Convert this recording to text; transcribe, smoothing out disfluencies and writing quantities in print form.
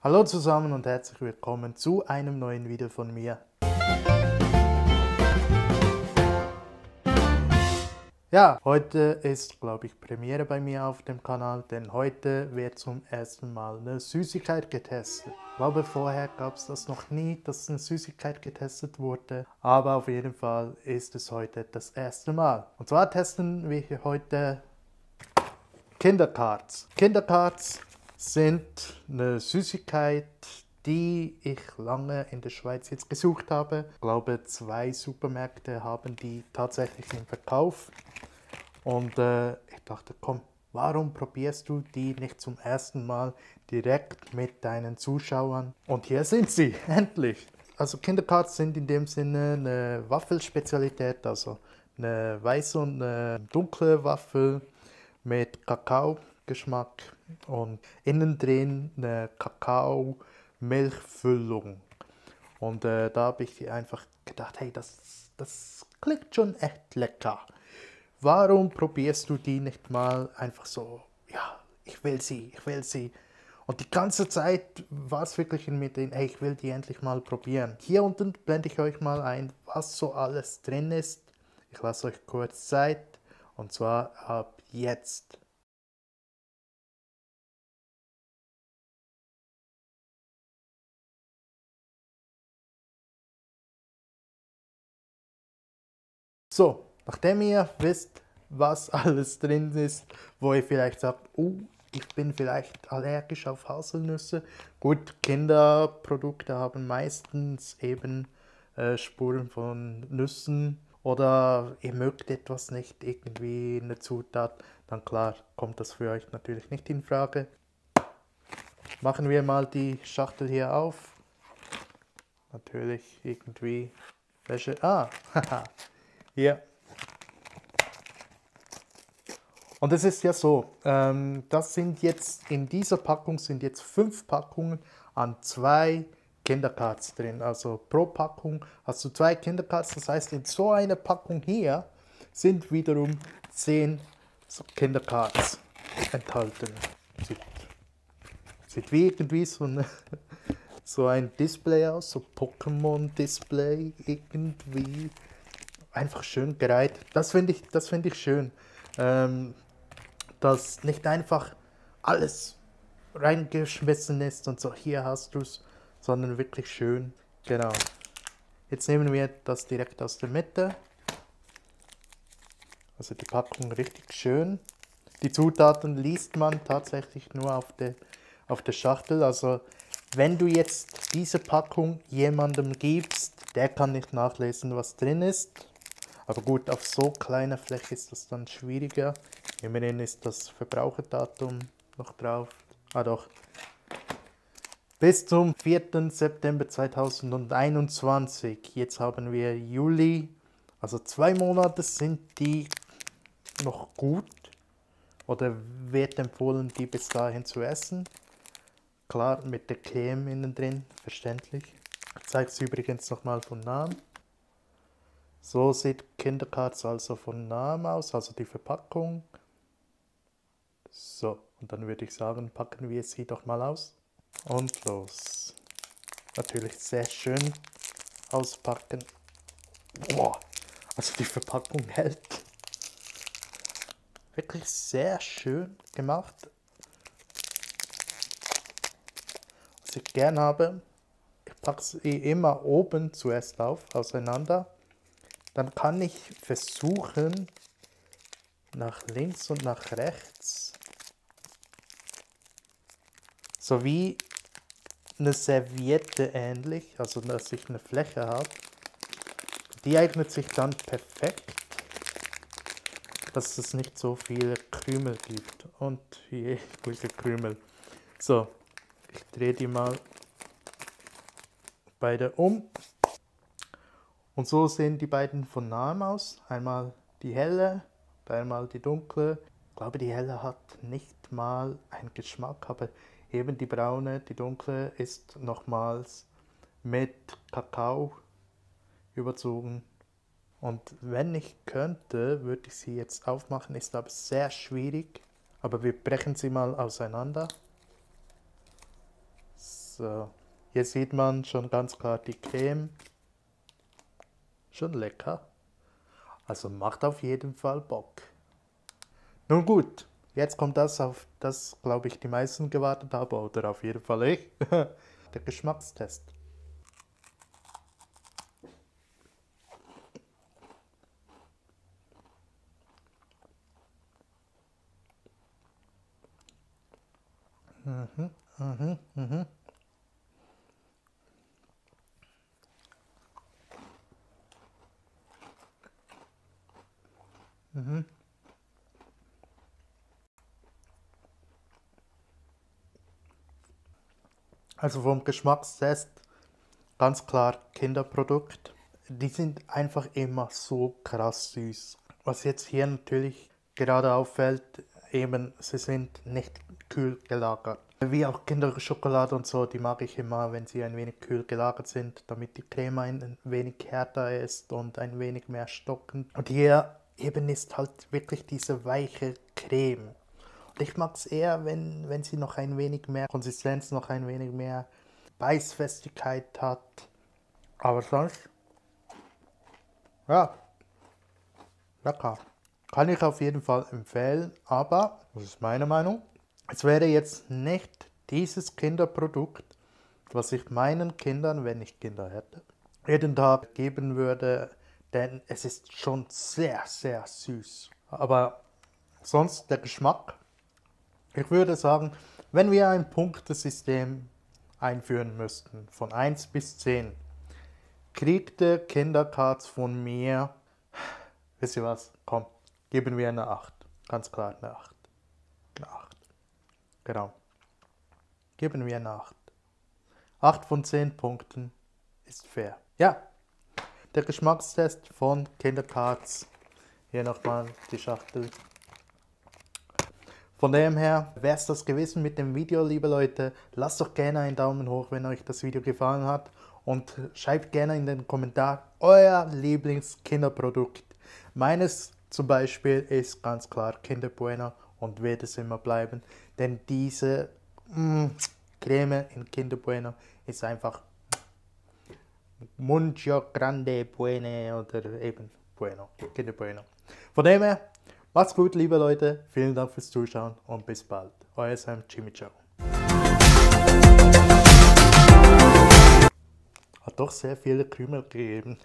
Hallo zusammen und herzlich willkommen zu einem neuen Video von mir. Ja, heute ist, glaube ich, Premiere bei mir auf dem Kanal, denn heute wird zum ersten Mal eine Süßigkeit getestet. Ich glaube, vorher gab es das noch nie, dass eine Süßigkeit getestet wurde, aber auf jeden Fall ist es heute das erste Mal. Und zwar testen wir hier heute Kindercards. Kindercards sind eine Süßigkeit, die ich lange in der Schweiz jetzt gesucht habe. Ich glaube, 2 Supermärkte haben die tatsächlich im Verkauf. Und ich dachte, komm, warum probierst du die nicht zum ersten Mal direkt mit deinen Zuschauern? Und hier sind sie, endlich. Also Kindercards sind in dem Sinne eine Waffelspezialität, also eine weiße und eine dunkle Waffel mit Kakaogeschmack und innen drin eine Kakao-Milchfüllung. Und da habe ich einfach gedacht, hey, das klingt schon echt lecker. Warum probierst du die nicht mal einfach so, ja, ich will sie, ich will sie. Und die ganze Zeit war es wirklich mit den, hey, ich will die endlich mal probieren. Hier unten blende ich euch mal ein, was so alles drin ist. Ich lasse euch kurz Zeit und zwar ab jetzt. So, nachdem ihr wisst, was alles drin ist, wo ihr vielleicht sagt, oh, ich bin vielleicht allergisch auf Haselnüsse. Gut, Kinderprodukte haben meistens eben Spuren von Nüssen oder ihr mögt etwas nicht, irgendwie eine Zutat, dann klar kommt das für euch natürlich nicht in Frage. Machen wir mal die Schachtel hier auf. Natürlich irgendwie welche. Ah, haha. Hier. Und es ist ja so, das sind jetzt, in dieser Packung sind jetzt 5 Packungen an 2 Kindercards drin. Also pro Packung hast du 2 Kindercards. Das heißt, in so einer Packung hier sind wiederum 10 so Kindercards enthalten. Sieht wie irgendwie so ein Display aus, so Pokémon-Display irgendwie. Einfach schön gereiht. Das find ich schön. Dass nicht einfach alles reingeschmissen ist und so, hier hast du es, sondern wirklich schön. Genau. Jetzt nehmen wir das direkt aus der Mitte. Also die Packung richtig schön. Die Zutaten liest man tatsächlich nur auf der Schachtel. Also wenn du jetzt diese Packung jemandem gibst, der kann nicht nachlesen, was drin ist. Aber gut, auf so kleiner Fläche ist das dann schwieriger. Immerhin ist das Verbraucherdatum noch drauf. Ah doch. Bis zum 4. September 2021. Jetzt haben wir Juli. Also 2 Monate sind die noch gut. Oder wird empfohlen, die bis dahin zu essen. Klar, mit der Creme innen drin, verständlich. Ich zeige es übrigens nochmal von nahem. So sieht Kindercards also von nahem aus, also die Verpackung. So, und dann würde ich sagen, packen wir sie doch mal aus. Und los. Natürlich sehr schön auspacken. Boah, also die Verpackung hält. Wirklich sehr schön gemacht. Was ich gern habe, ich packe sie immer oben zuerst auf, auseinander. Dann kann ich versuchen, nach links und nach rechts, sowie eine Serviette ähnlich, also dass ich eine Fläche habe. Die eignet sich dann perfekt, dass es nicht so viele Krümel gibt. Und je, welche Krümel. So, ich drehe die mal beide um. Und so sehen die beiden von nahem aus. Einmal die helle, einmal die dunkle. Ich glaube, die helle hat nicht mal einen Geschmack, aber eben die braune, die dunkle ist nochmals mit Kakao überzogen. Und wenn ich könnte, würde ich sie jetzt aufmachen, ist aber sehr schwierig. Aber wir brechen sie mal auseinander. So. So, hier sieht man schon ganz klar die Creme. Schon lecker. Also macht auf jeden Fall Bock. Nun gut, jetzt kommt das, auf das, glaube ich, die meisten gewartet haben, oder auf jeden Fall ich. Der Geschmackstest. Also vom Geschmackstest ganz klar Kinderprodukt. Die sind einfach immer so krass süß. Was jetzt hier natürlich gerade auffällt, eben sie sind nicht kühl gelagert. Wie auch Kinderschokolade und so, die mag ich immer, wenn sie ein wenig kühl gelagert sind, damit die Creme ein wenig härter ist und ein wenig mehr stockend. Und hier eben ist halt wirklich diese weiche Creme. Und ich mag es eher, wenn sie noch ein wenig mehr Konsistenz, noch ein wenig mehr Beißfestigkeit hat. Aber sonst, ja, lecker. Kann ich auf jeden Fall empfehlen, aber, das ist meine Meinung, es wäre jetzt nicht dieses Kinderprodukt, was ich meinen Kindern, wenn ich Kinder hätte, jeden Tag geben würde, denn es ist schon sehr, sehr süß. Aber sonst der Geschmack, ich würde sagen, wenn wir ein Punktesystem einführen müssten, von 1 bis 10, kriegt der Kindercards von mir, wisst ihr was, komm, geben wir eine 8. Ganz klar eine 8. Eine 8. Genau. Geben wir eine 8. 8 von 10 Punkten ist fair. Ja, der Geschmackstest von Kindercards. Hier nochmal die Schachtel. Von dem her wäre es das gewesen mit dem Video, liebe Leute. Lasst doch gerne einen Daumen hoch, wenn euch das Video gefallen hat. Und schreibt gerne in den Kommentaren euer Lieblingskinderprodukt. Meines zum Beispiel ist ganz klar Kinder Bueno und wird es immer bleiben. Denn diese Creme in Kinder Bueno ist einfach Mucho Grande Bueno oder eben Bueno, Kinder Bueno. Von dem her, macht's gut, liebe Leute. Vielen Dank fürs Zuschauen und bis bald. Euer Sam Chimichurri. Hat doch sehr viele Krümel gegeben.